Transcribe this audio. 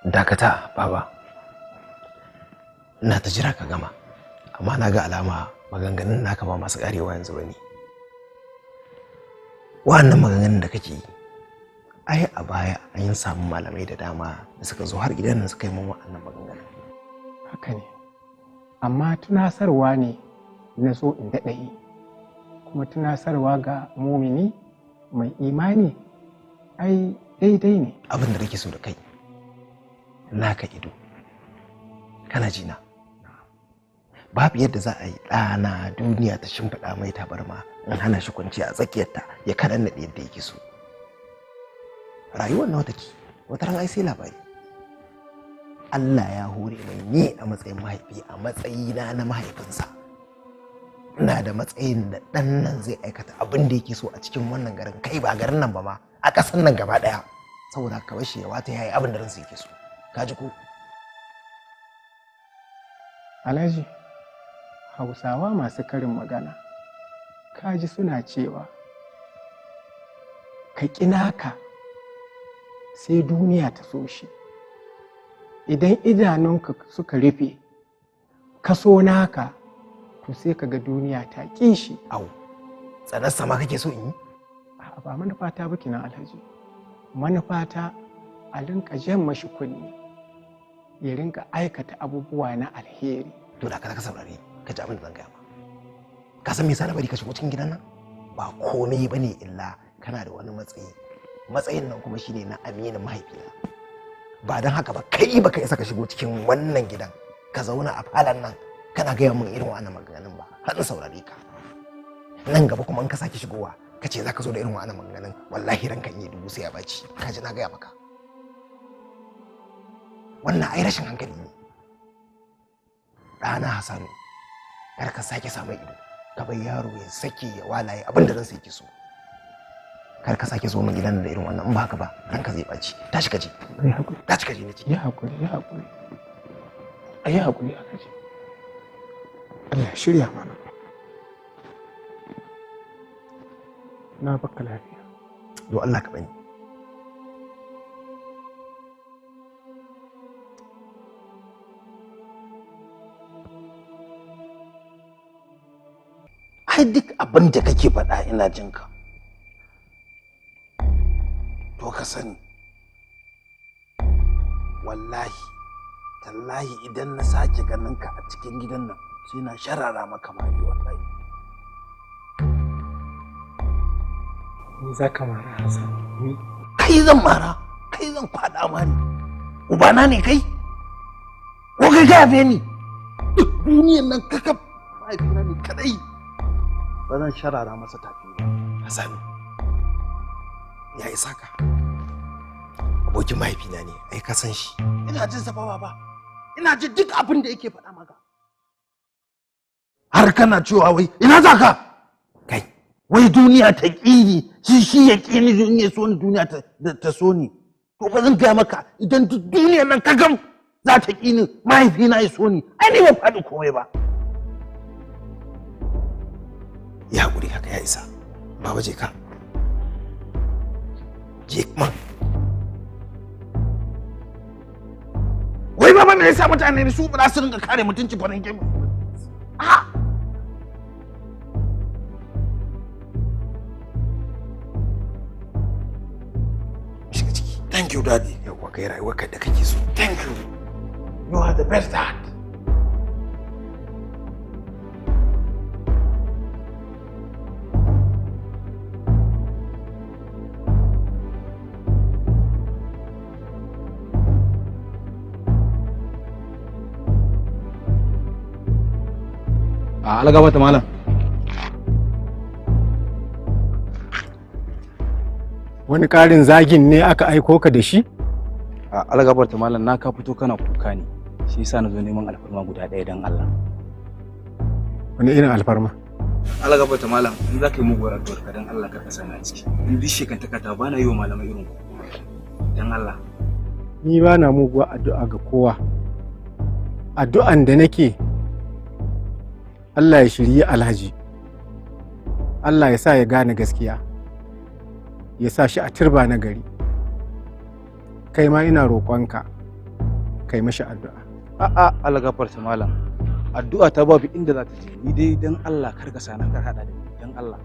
Dakata, baba. Ina ta jira ka gama, amma na ga alama maganganun naka ba masu karewa yanzu ba ne. Wa'annan maganganun da kake yi, ai a baya an yi samu malamai da dama da suka zo har gidan nan suka yi min wa'annan maganganun. Haka ne, amma tunasarwa ne na so in daɗa yi, kuma tunasarwa ga mumini mai imani ai daidai ne. Abin da nake so da kai, naka ido, kana ji na? Babu yadda za a yi ɗana duniya ta shimfiɗa mai tabarma in hana shi kwanciya a tsakiyarta ya kaɗan naɗe yadda yake so. Rayuwar nawa take, wata ran ai sai labari. Allah ya hore mai ni a matsayin mahaifi, a matsayina na mahaifinsa. Ina da matsayin da ɗan nan zai aikata abin da yake so a cikin wannan garin, kai ba garin nan ba ma, a ƙasar nan gaba ɗaya. Saboda haka bashi ya wata yayi abin da ransa yake so. Ka ji ko? Alhaji, Hausawa masu karin magana, kaji suna cewa, ka ƙi naka sai duniya ta so shi. Idan idanunka suka rufe, ka so naka, to sai ka ga duniya ta ƙi shi. Au, tsanar sama kake so in yi? A'a, ba manufata ba kenan, Alhaji. Manufata a rinka jan mashi kunne, ya rinka aikata abubuwa na alheri. To da ka saurare, ka ji abin da zan gaya ma. Ka san me yasa na bari ka shigo cikin gidan nan? Ba komai bane illa kana da wani matsayi. Matsayin nan kuma shine na aminin mahaifina. Ba don haka ba kai baka isa ka shigo cikin wannan gidan ka zauna a falon nan kana gaya min irin wannan maganganun ba, har in saurare ka. Nan gaba kuma in ka sake shigowa ka ce za ka zo da irin wannan maganganun, wallahi ranka in yi dubu sai ya baci. Ka ji na gaya maka. Wannan ai rashin hankali ne. Ɗana Hassanu, kar ka sake samun ido, ka bar yaro ya sake ya walaye abin da ransa yake so. Kar ka sake zo min gidan da irin wannan, in ba haka ba ranka zai ɓaci. Tashi ka je. Yi haƙuri. Tashi ka je na ce. Yi haƙuri, yi haƙuri. A yi haƙuri, Alhaji. Allah ya shirya mana. Na baka lafiya. Don Allah ka bani. Ai duk abin da kake faɗa ina jin ka. To ka sani, wallahi tallahi idan na sake ganin ka a cikin gidan nan sai na sharara maka mari wallahi. Ni za ka mara, Hassan? Ni? Kai zan mara, kai zan kwaɗa mari. Ubana ne kai? Ko kai ka yafe ni? Duk duniyan nan kakaf mahaifina ne kadai. Ba zan sharara masa tafi ba. Hassanu, ya isa ka. Abokin mahaifina ne, ai ka san shi. Ina jin sa fa baba. Ina jin duk abin da yake faɗa maka. Har kana cewa wai ina za ka? Kai. Wai duniya ta ƙi ni, shi ya ƙi ni, duniya so ni, duniya ta so ni. To ba zan gaya maka idan duk duniyar nan ka gam za ta ƙi ni, mahaifina ya so ni. Ai ni ban faɗi komai ba. Ya haƙuri haka ya isa. Baba je ka. Je ma. Wai baba me yasa mutane ne su ba za su rinka kare mutunci farin gemu? Ah! Shiga ciki. Thank you, Daddy. Yawwa, kai rayuwarka da kake so. Thank you. You are the best dad. A algaba ta malam. Wani ƙarin zagin ne aka aiko ka da shi? A algabar ta malam, na ka fito kana kuka ne. Shi yasa na zo neman alfarma guda ɗaya don Allah. Wani irin alfarma? Algabar ta malam, in za ka yi muguwar addu'ar ka don Allah kar ka sani a ciki. In duk shekantaka ta bana yi wa malamai irin ku. Don Allah. Ni ba na muguwar addu'a ga kowa. Addu'an da nake, Allah ya shirye Alhaji. Allah ya sa ya gane gaskiya. Ya sa shi a turba na gari. Kai ma ina roƙonka, Kai mishi addu'a. A'a, Allah gafarta malam, addu'a ta babu inda za ta je. Ni dai dan Allah kar ka sani, kar hada da ni dan Allah.